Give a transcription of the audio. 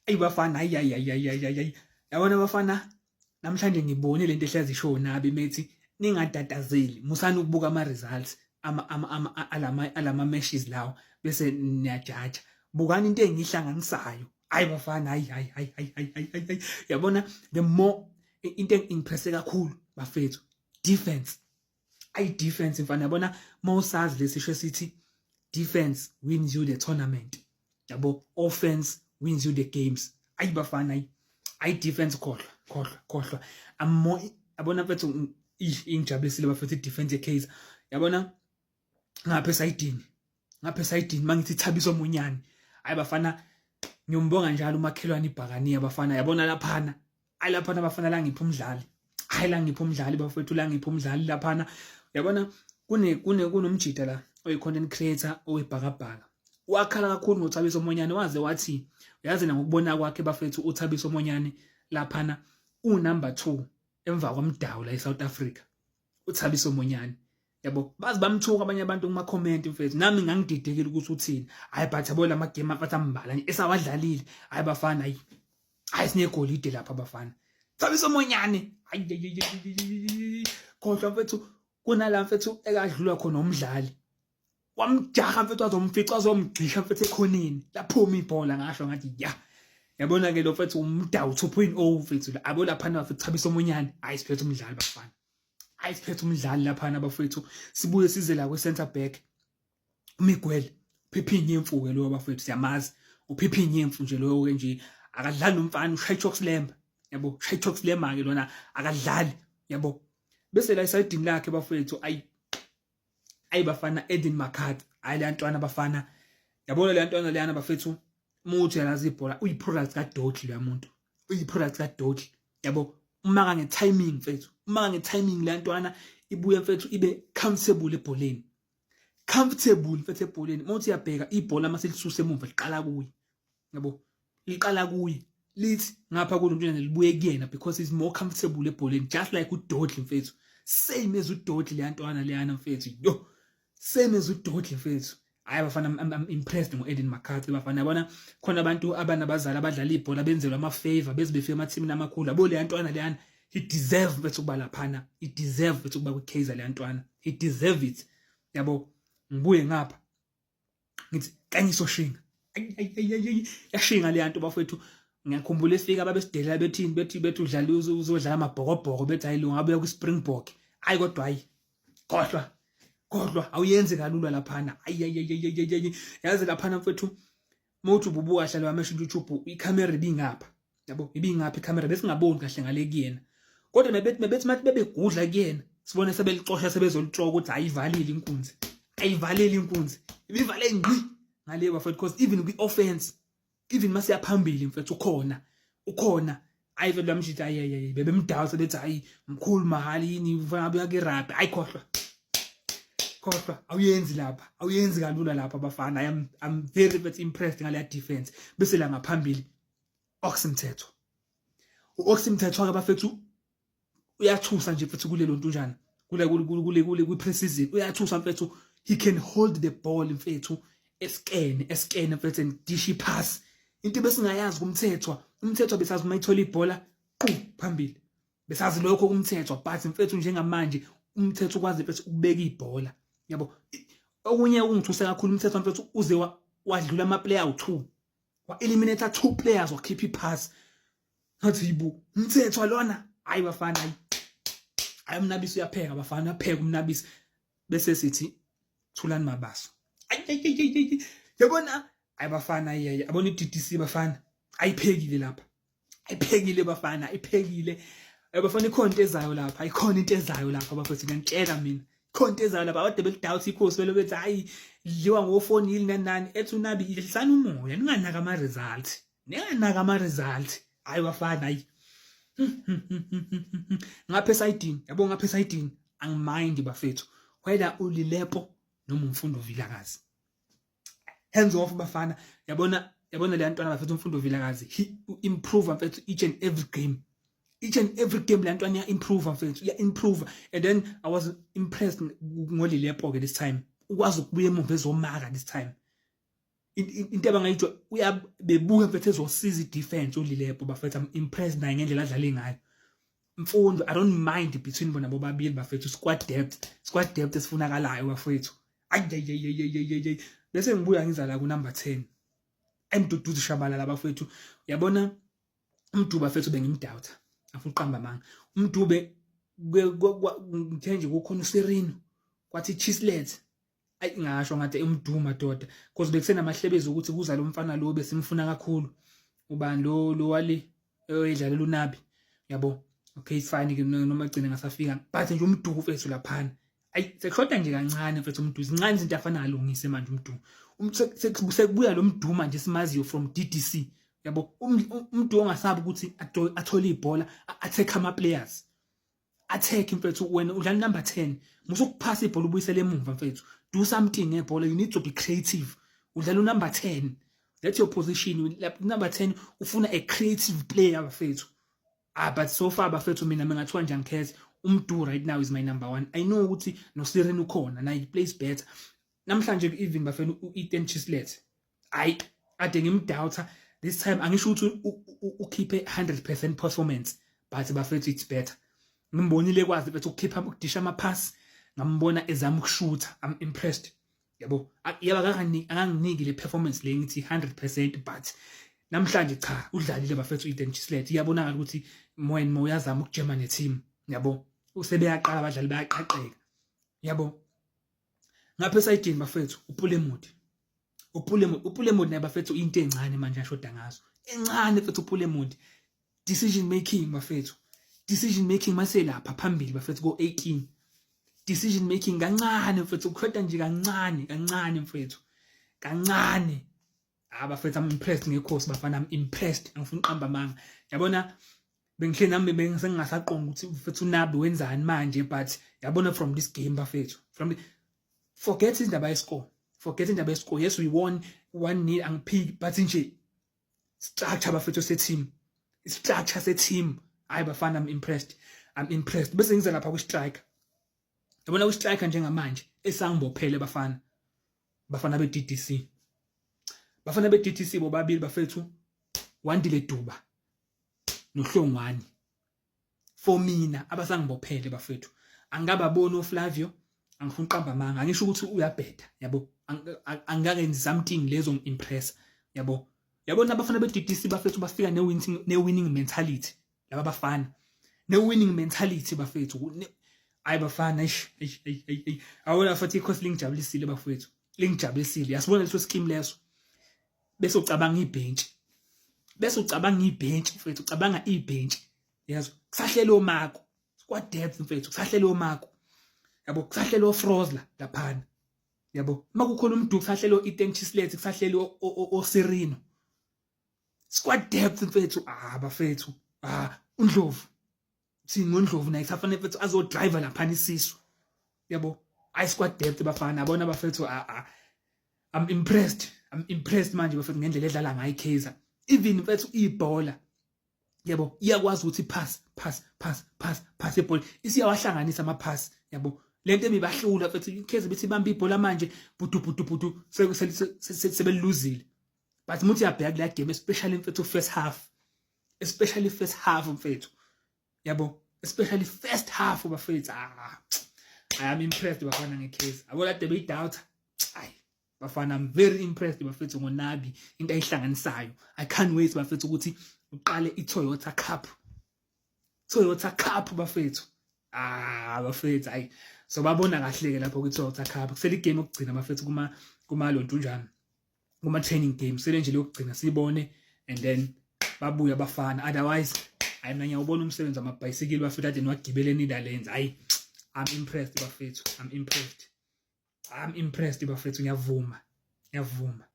Ayi bafana, ayi ayi ayi ayi ayi ayi. Yabona bafana, namhlanje ngibone lento ehlezi ishow nabi methi ningatatazeli, musani ukubuka ama results ama ama ama alama alama meshes lawo bese niyajaja. Bukani into engihlanganisayo. Ayi bafana, ayi ayi ayi ayi ayi ayi. Yabona the more into engimpresse kakhulu bafethu, defense. Ayi defense mfana, yabona mawusazi lesisho esithi defense wins you the tournament. Yabo, offense wins you the games. Ayi bafana, ayi ayi defense, khohlwa khohlwa khohlwa. I'm more, yabona mfethu, ingijabulisile bafethu i-defense ye-Kaizer. Yabona ngapha esayidini, ngapha esayidini mangithi Thabiso Monyane. Hayi bafana, ngiyombonga njalo umakhelwane ibhakaniya bafana. Yabona laphana, ayi laphana bafana, la ngipha umdlali, hayi la ngipha umdlali bafethu, la ngipha umdlali laphana. Yabona kune kune kunomjida la oyi-content creator owebhakabhaka, wakhala kakhulu ngoThabiso Monyane, waze wathi uyazi na ngokubona kwakhe bafethu uThabiso Monyane laphana unumber 2 emva kwaMdawu la eSouth Africa, uThabiso Monyane. Yabo bazi bamthuka abanye abantu kuma comment mfethu, nami ngangididekile ukuthi uthini. Hayi but yabo lama game afathi ambala nje esawadlalile. Hayi bafana, hayi hayi, sinegolide lapha bafana. Thabiso Monyane, hayi khohlwa mfethu, kunala mfethu ekadlulwa khona umdlali wamjaha mfethu, wazomfica wazomgxisha mfethu ekhoneni, laphuma ibhola. Ngasho ngathi ya, yabona ke lo mfethu uMdawu 2.0 mfethu. Abo laphana bafethu, Thabiso Monyane, hayi siphethe umdlali bafana, hayi siphethe umdlali laphana bafethu. Sibuye size la kwe-center back, uMiguel uphipha inyemfu ke lo bafethu, siyamazi uphipha inyemfu nje loyo ke nje, akadlali nomfana, ushaya chokeslam, yabo, ushaya chokeslam ke lona, akadlali yabo. Bese la esayidini lakhe bafethu, ayi ayi bafana, Aden McCarthy, hayi le ntwana bafana, yabona le ntwana leyana bafethu, muthi yalazi ibhola, uyi-product kaDodli lo muntu, uyi-product kaDodli yabo. Umaka nge-timing mfethu, umaka nge-timing le ntwana, ibuye mfethu ibe comfortable ebholeni, comfortable mfethu ebholeni. Uma uthi uyabheka ibhola mase lisuse emuva liqala kuye, yabo, liqala kuye, lithi ngapha kulomntwana libuye kuyena because he's more comfortable ebholeni, just like uDodli mfethu, same as uDodli le ntwana leyana mfethu, yo, same as uDodli mfethu. Hayi bafana, I'm impressed ngo-Aden McCarthy bafana. Yabona khona abantu abanabazali abadlala ibhola benzelwa ama-favor beze befika emathimini amakhulu. Yabo leya ntwana leyana, he deserve mfethu ukuba laphana, he deserve mfethu ukuba kwi-Kaizer leya ntwana, he deserve it yabo. Ngibuye ngapha ngithi Kanyiso Shinga, yashinga leya nto bafethu. Ngiyakhumbula efika babesidelela bethini, bethi udlala uzodlala amabhokobhoko, bethi hayi lo ngabe uya kwi-Springbok. Hayi kodwa hayi khohlwa khohlwa, awuyenzi kalula laphana. Ayi ayi ayi ayi, yazi laphana mfethu, mawuthi ububuka kahle lo amehlo YouTube, ikhamera ibingapha yabo, ibingapha ikhamera, besingaboni kahle ngale kuyena, kodwa mebethi mathi bebegudla kuyena, sibone sebelicosha sebezolitshoka ukuthi ayivalile inkunzi, ayivalile inkunzi, ibivale ngqi ngale bafethu, because even kwi-offense, even masiya phambili mfethu, ukhona ukhona. Ayi vele lamshithi, ayi ayi ayi, bebemdawu sebethi hayi mkhulu mahali yini ufana abuya ke-rugby. Ayi khohlwa khohlwa, awuyenzi lapha, awuyenzi kalula lapha bafana. I'm very very impressed ngaleya defense. Bese la ngaphambili Ox Mthethwa, u-Ox Mthethwa ke bafethu uyathusa nje mfethu kulelo ntunjana kule kule kule kwi-preseason, uyathusa mfethu. He can hold the ball mfethu, eskene eskene mfethu and dish pass, into besingayazi kuMthethwa. UMthethwa besazi uma ithola ibhola qu phambili, besazi lokho kuMthethwa, but mfethu njengamanje uMthethwa ukwazi mfethu ukubeka ibhola yabo. Okunye okungithusa kakhulu, uMthethwa mfethu uze wadlula ama player u2, wa eliminate two players, wakhipha ipass, ngathi yibu uMthethwa lona. Hayi bafana, hayi hayi, uMnabisi uyapheka bafana, uyapheka uMnabisi. Bese sithi Thulani Mabaso, ayi yabona, hayi bafana, hayi yabona iDDC bafana, ayiphekile lapha, ayiphekile bafana, ayiphekile bafana. Ikhona into ezayo lapha, ikhona into ezayo lapha bafethu, ngiyantshela mina, ikhona into ezayo lapha. Abade belidoubt ikhosi belo bethi hayi idliwa ngofoni yini nani nani, ethi unabi idlisana umoya, ninganaka ama result, ninganaka ama result. Hayi bafana, hayi ngapha esayidini yabo, ngapha esayidini angimind bafethu, whether uLilepo noma uMfundo Vilakazi, hands off bafana. Yabona yabona le ntwana bafethu, uMfundo Vilakazi, he improve mfethu each and every game, each and every game le ntwana ya improve mfethu, ya improve. And then I was impressed ngoLilepo ke this time, ukwazi ukubuya emuva ezomaka this time. Into abangayijwa uyabebuka mfethu ezosiza i-defense uLilepo bafethu. I'm impressed naye ngendlela adlale ngayo. Mfundo, I don't mind between bona bobabili bafethu. Squad depth, squad depth esifunakalayo bafethu. Ayi, bese ngibuya ngiza la ku number 10, eMduduzi Shabalala bafethu. Uyabona uMdu bafethu, bengimdoubta, afuna uqamba amanga. UMdube ngithe nje kukhona uSirino, kwathi Chislett, ayi, ngasho ngathi uMdu madoda, because bekusenamahlebezi ukuthi kuza lo mfana lo besimfuna kakhulu, ubani lo, lo wali oyedlalela uNabi yabo. Okay, fine ke, noma gcine ngasafika, but nje uMdu mfethu laphana, ayi, sekushoda nje kancane mfethu. UMdu zincane izinto afana alungise manje uMdu. Sekubuya lo Mdu manje simaziyo from DDC yabo, uMdu ongasabi ukuthi athole ibhola, attack ama players, attack mfethu. Wena udlala number 10, musukuphasa ibhola ubuyisele emuva mfethu. Do something ngebhola, you need to be creative. Udlala unumber 10, that's your position. Number 10 ufuna a creative player bafethu. Ah, but so far bafethu, mina mengathiwa nje angikhethe, uMdu right now is my number 1. I know ukuthi no Siren ukhona na, he plays better namhlanje. Even bafethu, u-Ethan Chislett, ayi, ade ngimdoubta this time. Angisho ukuthi ukhiphe 100% performance, but bafethu, it's better. Ngimbonile kwazi mfethu ukukhipha, ukudisha ama-pass, ngambona ezama ukushutha. I'm impressed yabo. Yaba akanginiki le performance le ngithi 100%, but namhlanje cha, udlalile bafethu u-Ethan Chislett. Iyabonakala ukuthi more and more uyazama ukujema ne-team yabo, usebeyaqala abadlali bayaqaqeka yabo. Ngapha esayidini bafethu, uPule Mmodi, uPule Mmodi naye bafethu, into encane manje ashoda ngazo encane mfethu uPule Mmodi, decision making bafethu, decision making mase lapha phambili bafethu ko 18, decision making kancane mfethu, kushoda nje kancane kancane mfethu, kancane. Ah bafethu, I'm impressed ngekhosi bafana, I'm impressed, angifuni uqamba amanga yabona. Bengihle nami bengingasaqonda ukuthi mfethu uNabi wenzani manje, but yabona from this game bafethu, from the, forget indaba yescore, forget indaba yescore. Yes, we won 1-0, angiphiki, but nje structure bafethu se-team, structure se-team, hayi bafana, I'm impressed, I'm impressed. Bese ngiza lapha kwi-striker. Yabona kwi-striker njengamanje esangibophele bafana, bafana be-DDC, bafana be-DDC bobabili bafethu, Wandile Duba noHlongwane. For mina abasangibophele bafethu, angikababoni uFlavio, angifuni uqamba amanga, angisho ukuthi uyabheda yabo, angikakenzi something lezo ngi-impress yabo. Yabona abafana be-DDC bafethu bafika ne-winning mentality laba bafana, ne-winning mentality bafethu. Hayi bafana, eish eish eish, awona futhi ikhosi lingijabulisile bafethu, lingijabulisile. Yasibona leso scheme leso, bese ucabanga ibhenchi, bese ucabanga ibhenchi mfethu, ucabanga ibhenchi yazo, kusahlele oMako, squad depth mfethu, kusahlele oMako yabo, kusahlele oFrosler laphana yabo, makukhona uMdu, kusahlele o-Ethan Chislett, kusahlele oSirino, squad depth mfethu. Ah bafethu, ah, uNdlovu, thini ngoNdlovu naye, kusafanele mfethu azodrive laphana isisu yabo. Ayi, squad depth bafana, yabona bafethu, ah ah, I'm impressed, I'm impressed manje bafethu ngendlela edlala ngayo iKaizer. Even mfethu ibhola yabo, iyakwazi ukuthi pass, pass, pass, pass, pass ibhola, isiyawahlanganisa ama pass yabo. Lento ebibahlula mfethu iKaizer, bethi ibamba ibhola manje, budu budu budu, sebeluzile. But muthi uyabheka kula game, especially mfethu first half, especially first half mfethu yabo, especially first half bafethu, ah, I am impressed bafana ngeChiefs yabo, lade beyidoubta. Ayi bafana, I'm very impressed bafethu ngoNabi, into ayihlanganisayo. I can't wait bafethu ukuthi uqale iToyota Cup, Toyota Cup bafethu. Ah bafethu, ayi, so babona kahle ke lapho kwi-Toyota Cup. Kusele igame yokugcina bafethu kuma lontunjana, kuma training games, sele nje lokugcina sibone and then babuya bafana. Otherwise hayi, mina ngiyawubona umsebenzi wamabhayisikili bafethu ade niwagibele eNetherlands. Hayi, I'm impressed bafethu, I'm impressed, I'm impressed bafethu, ngiyavuma, ngiyavuma.